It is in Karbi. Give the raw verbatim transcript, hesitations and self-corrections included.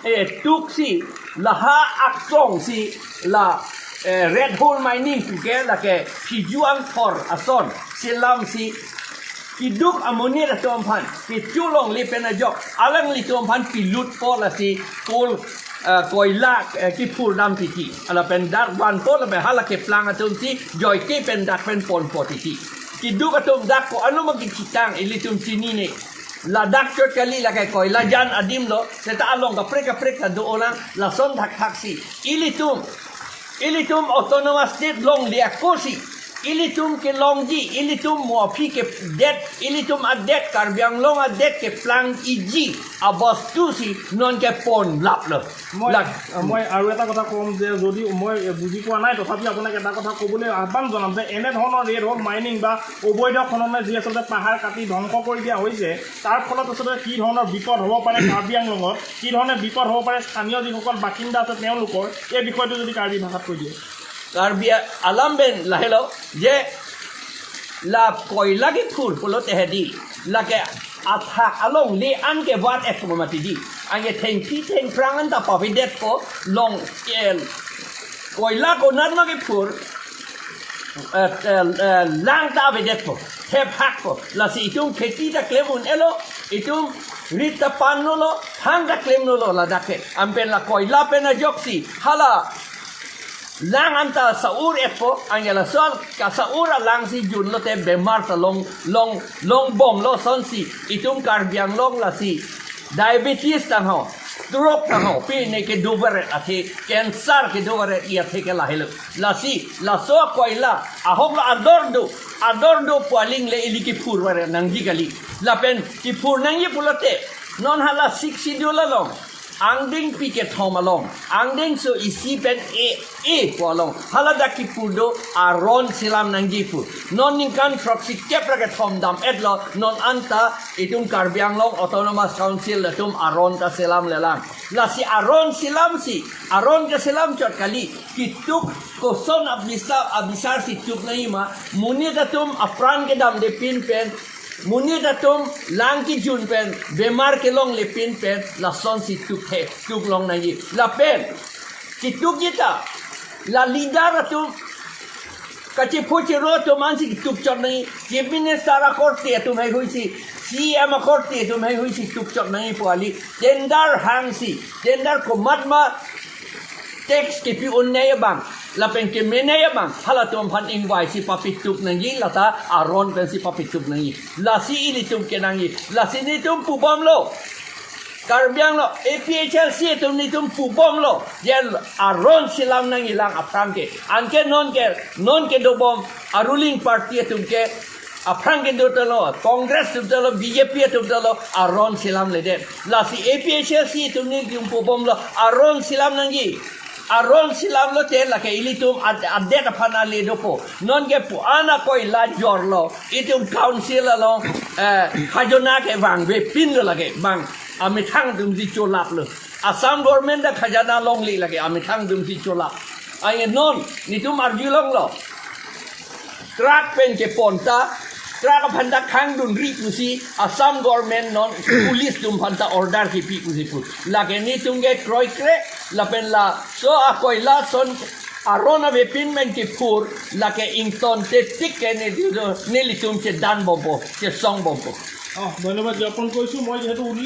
Eh, tuksi, laha aksong si, la, eh, red hole mining puke lake Phiju Angthor ason selam si keduk amonit atum aphan kecho longle pen ajok alanglitum aphan pilutpo lasi coal, eh, koila, eh, kephur dam titi. Lapen dak vanpo lapen hala keplang atum si joike pen dak pen ponpo titi. Keduk atum dak ko-an ma kechitang ilitum chinine. Ladak chot kali, lake koila jan adim lo, seta along kaprek kaprek ta do-o nang, lason thakthak si. Ilitum, ilitum autonomous state longle ako si. Ilitum kelongji, ilitum mo aphi kedet, ilitum adet, Karbi Anglong adet keplang iji abostu si non kepon laplo. মই, লাগ- মই আৰু এটা কথা ক'ম যে যদি মই বুজি পোৱা নাই, তথাপি আপোনাক এটা কথা ক'বলৈ আহ্বান জনাম যে এনেধৰণৰ ৰেড হ'ল মাইনিং বা অবৈধ খননে যি আচলতে পাহাৰ কাটি ধ্বংস কৰি দিয়া হৈছে, তাৰ ফলত আচলতে কি ধৰণৰ বিপদ হ'ব পাৰে কাৰ্বি আংলঙত, কি ধৰণে বিপদ হ'ব পাৰে স্থানীয় যিসকল বাসিন্দা আছে তেওঁলোকৰ, এই বিষয়টো যদি কাৰ্বি ভাষাত কৈ দিয়ে। Karbi alam pen lahelo je la koila kephur pulote hedi, lake athak alongle an ke vat ek mati di. Anke thengpi thengphrang an ta pavedetpo, long el koila konat ma kephur, eh, eh, eh, lang ta avedetpo, thephakpo. Lasi itum kheti ta klem un-elo, itum rit ta pan nolo, thang ta klem nolo ladak ke. Anpen la koila pen ajoksi hala lang an ta saur-etpo, anke laso kasaur alang si junlote bemar ta long, long, longbomlo, sonsi itum Karbi Anglong lasi diabetes tangho, stroke tangho, pine kedo varet athe, cancer kedo varet athe ke lahelo. Lasi laso koila ahok lo ador do, ador do pu aling le ili kephur varet nangji kali. Lapen kephur nangji pulote non hala Sixth Schedule along angdengpi kethom along, angdengso isi pen e, e pu along, haladak kephur do aron selam nangji pu. Non ningkan throksi kep ra kethom dam-etlo, non anta itum Karbi Anglong Autonomous Council atum aron ta selamlelang. Lasi aron selam si, aron keselam chot kali, ketuk koson abisa-, abisar si tuk nangji ma, monit atum apran kedamde pin pen, monit atum lang kejun pen, bemar kelongle pin pen, lason si tuk he, tuk long nangji. Lapen ketukji ta la leader atum, kachepho chero atum an si ketuk chot nangji, Chief Minister akorte atum heihui si, C E M akorte atum heihui si tuk chot nangji pu kali. Tender hang si, tender komat ma tax kepi un-e abang, lapen keme-e abang, halatum aphan ingvai si papetuk nangji, lata aron pen si papetuk nangji. Lasi ilitum kenangji, lasi netum pubomlo. Karbi Anglong A P H L C atum netum pubomlo, je aron selam nangjilang aphrang ke. Anke non ke, non kedobom a ruling party atum ke aphrang kedo tanglo, Congress atum tanglo, B J P atum tanglo, aron selamledet. Lasi A P H L C atum netum pubomlo, aron selam nangji. Aron selamlote lake ilitum ad-, adet aphan ale dopo. Non ke pu-an akoila jorlo, itum council along, eh, khajona ke vangve pinlo lake, bang amethang atum si cholaplo. Assam government ta khajana longle lake, amethang atum si cholap. Anke non netum arjulonglo, truck pen kepon ta, truck aphan ta khangdunri pusi Assam government non police atum aphan ta order kepi pusi pu. Lake netum ke kroikre, lapen laso akoila ason aron avepin men kephur, lake ingtonte tik ke ne, nelitum chedanbompo, chesongbompo. অ, ধন্যবাদ জ্ঞাপন কৰিছোঁ। মই যিহেতু উল্লেখ